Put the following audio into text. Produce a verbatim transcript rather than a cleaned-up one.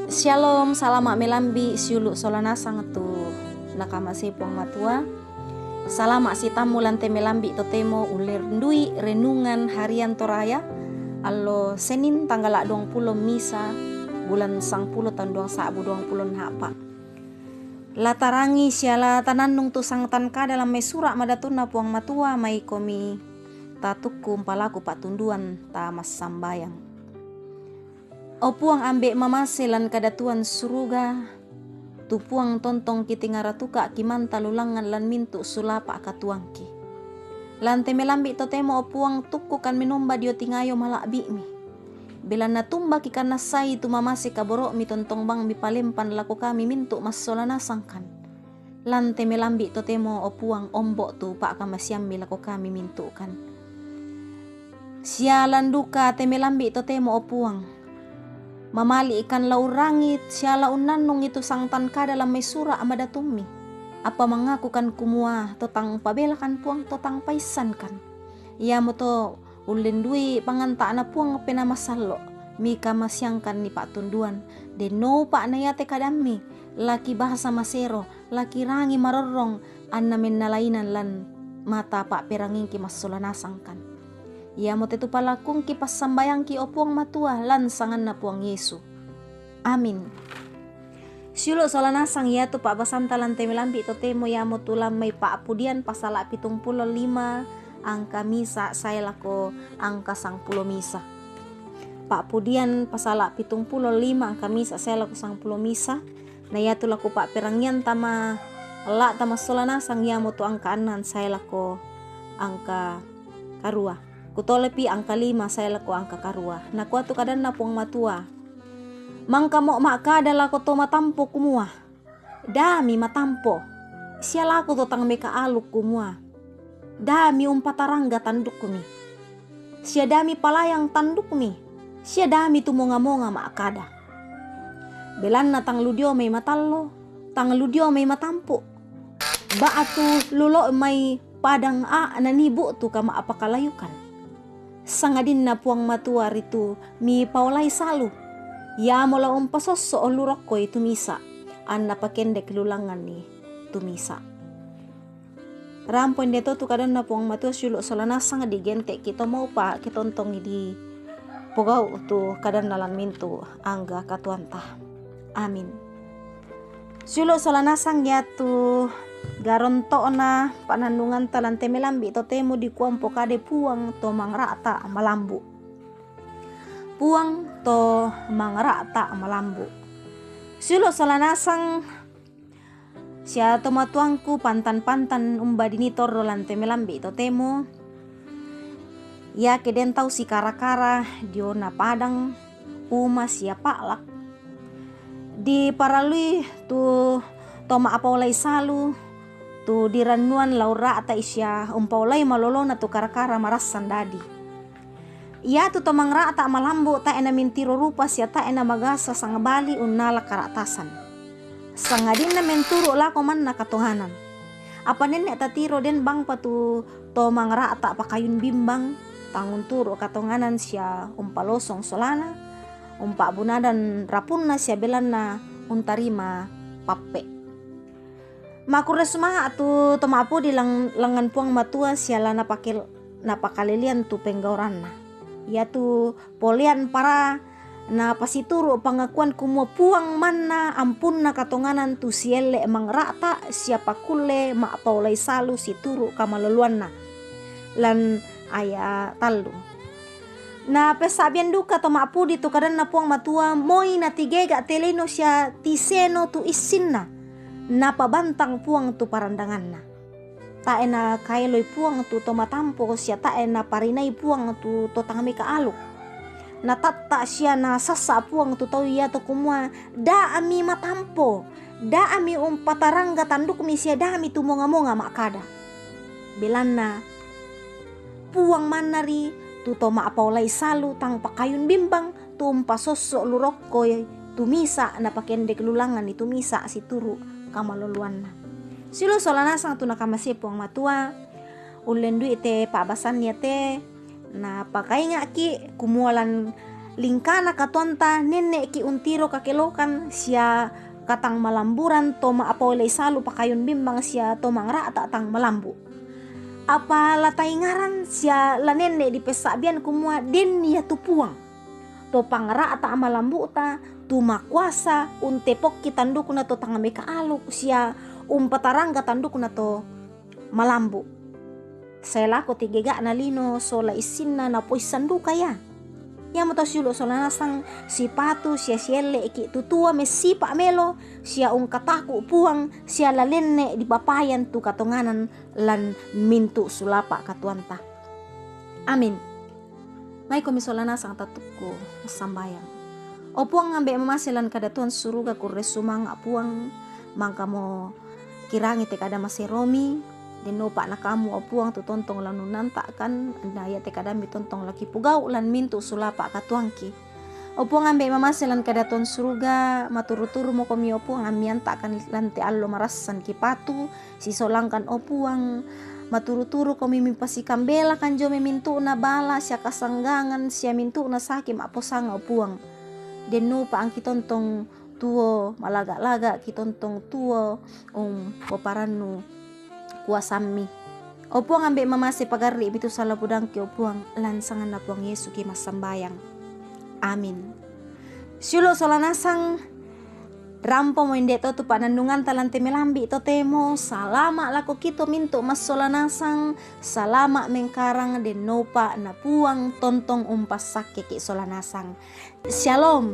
Shalom, salama' melambi' siulu' sola nasang tu nakamasei Puang Matua. Salama' sitammu lan te melambi' totemo ullendui renungan harian Toraya, allo Senin tanggala' duangpulo misa, bulan sangpulo taun duang sa'bu duangpulo na'pa'. La tarangi sia la tanannung tu sangtan kada lan mai sura' madatunna Puang Matua, maikomi tatukku umpalaku pa'tunduan ta massambayang. O Puang, ambe' mamase lan kadatuan suruga, tu Puang tontongki tingaratuka' ki manta lulangngan lan mintu' sulapa' katuangki. Lan te melambi' totemo, o Puang, tukkukan menomba dio tingayo mala'bi'mi. Belanna tumbaki kannassai tu mamase kaboro'mi tontong bang mipalempan lako kami mintu' massola nasangkan. Lan te melambi' totemo, o Puang, ombo' tu pa'kamasiammi lako kami mintu'kan. Sia lan duka te melambi' totemo, o Puang, mamali'kan la urrangit sia la unnannungi tu sangtan kada lan mai sura' madatummi. Apa mangakukan kumua to tang pabelakan, Puang, to tang paissankan. Iamoto ullendui panganta'na Puang Penaa Masallo', mikamasiangkanni pa'tunduan, denno upa' na iate kadammi, laki basa masero, laki rangi marorrong, anna mennalainan lan mata pa'perangingki massola nasangkan. Iamote tu palakungki passambayangki, o Puang Matua, lan sanganna Puang Yesu. Amin. Siulu' sola nasang iatu pa'basanta lan te melambi' totemo iamotu lan mai Pa'pudian pasala' pitung pulo lima angka misa' sae lako angka sangpulo misa. Pa'pudian pasala' pitung pulo lima angka misa' sae lako sangpulo misa. Na iatu lako pa'perangian tama la' tama sola nasang iamotu angka annan sae lako angka karua. Kutolepi angka lima sae lako angka karua. Nakua tu kadanna Puang Matua, mangkamo' ma'kada lako to matampo kumua, da mimatampo, sia lako to tang mekaaluk kumua, da miumpatarangga tandukmi, sia da mipalayang tandukmi, sia da mitumonga-monga ma'kada. Belanna tang lu dio mai matallo, tang lu dio mai matampu', ba'tu lu lo' mai padang a' nanii bu'tu kama'pakalayukan. Sangadinna Puang Matua ritu mipaolai salu, iamo la umpasosso' lu rokkoi tu misa', anna pakendek lulangnganni tu misa'. Rampo indeto tu kadanna Puang Matua siulu' sola nasang, digente'ki to maupa' kitontongi dipogau' tu kadanna lan mintu' angga katuoanta. Amin. Siulu' sola nasang iatu garonto'na pa'nannunganta lan te melambi' totemo dikua umpokadai Puang to mangra'ta' malambu'. Puang to mangra'ta' malambu'. Siulu' sola nasang sia tomatuangku, pantan-pantan umba dinii torro lan te melambi' totemo, iake den tau sikara-kara diona padang, uma sia pa'lak, diparallui tu to ma'paolai salu, tu dirannuan la urra'ta'i sia umpaolai malolona tu kara-kara marassan dadi. Iatu to mangra'ta' malambu' tae' namintiro rupa sia tae' namagasa sangbali unnala kara'tasan, sangadinna menturu' lako manna katonganan. Apa nenne' tatiro den bangpa tu to mangra'ta' pakayun bimbang, tang unturu' katonganan sia umpalosong solana, umpa'bunadan rapunna sia belanna untarima pappe'. Makurre sumaha' tu to ma'pudi lang-, langngan Puang Matua sia la napakel-, napakalelean tu penggauranna. Iatu polean para napasituru' pangakuan kumua Puang manna ampunna katonganan tu sielle' mangra'ta' sia pakkulle ma'paolai salu situru' kamaloloanna. Lan aya' tallu. Napessa'bian duka to ma'pudi tu kadanna Puang Matua, moi natigega' te lino sia tiseno tu issinna, napabantang Puang tu parandanganna. Tae' nakaeloi Puang tu to matampo sia tae' naparinai Puang tu to tang mekaaluk. Natatta' sia nasassa' Puang tu tau iato kumua, da'mi matampo, da'mi umpatarangga tandukmi sia da'mi tumonga-monga ma'kada. Belanna Puang manna ri tu to ma'paolai salu tang pakayun bimbang, tu umpasosso' lu rokkoi tu misa', napakendek lulangnganni tu misa' situru' kamaloloanna. Siulu' sola nasang tu nakamasei Puang Matua, ullendui te pa'basan iate, napakainga'ki' kumua lan Lingkana katuoanta nenne'ki' untiro kakelokan sia katangmalamburan to ma'apaolei salu pakayun bimbang sia to mangra'ta' tangmalambu'. Apa la taingaran sia la nenne' dipessa'bian kumua den ia tu Puang, to pangra'ta' malambu'ta, tu makuasa untepokki tandukna to tang mekaaluk sia umpatarangga tandukna to malambu'. Sae lako tegega'na lino sola issinna napoissan duka ia. Iamoto siulu' sola nasang sipatu sia sielle'ki' tu tuo messipa' melo sia ungkataku' Puang sia la lenne' dipapayan tu katonganan lan mintu' sulapa' katuoanta. Amin. Maikomi sola nasang tatukku massambayang. O Puang, ambe' mamase lan kadatuan suruga, kurre sumanga' Puang, mangkamo kirangi te kada maseromi, dennopa na kamu o Puang tu tontong la nunnanta'kan, na ia te kadammi tontong la kipogau' lan mintu' sulapa' katuoangki. O Puang, ambe' mamase lan kadatuan suruga, maturu-turumokomi o Puang, ammianta'kan lan te allo marassan kipatu, sisolangkan o Puang, maturu-turukomi mipasikambelakan dio mai mintu'na bala sia kasanggangan sia mintu'na saki ma'posanga o Puang. Dennopa angki tontong tuo malaga'-laga', ki tontong tuo umpoparannu kuasammi. O Puang, ambe' mamase pagarri'mi tu sala budangki o Puang, lan sanganna Puang Yesu ki massambayang. Amin. Siulu' sola nasang, rampomo inde to tu pa'nannunganta lan te melambi' totemo, salama' lako kito mintu' massola nasang, salama' mengkarang, dennopa na Puang tontong umpassakkeki' sola nasang. Shalom.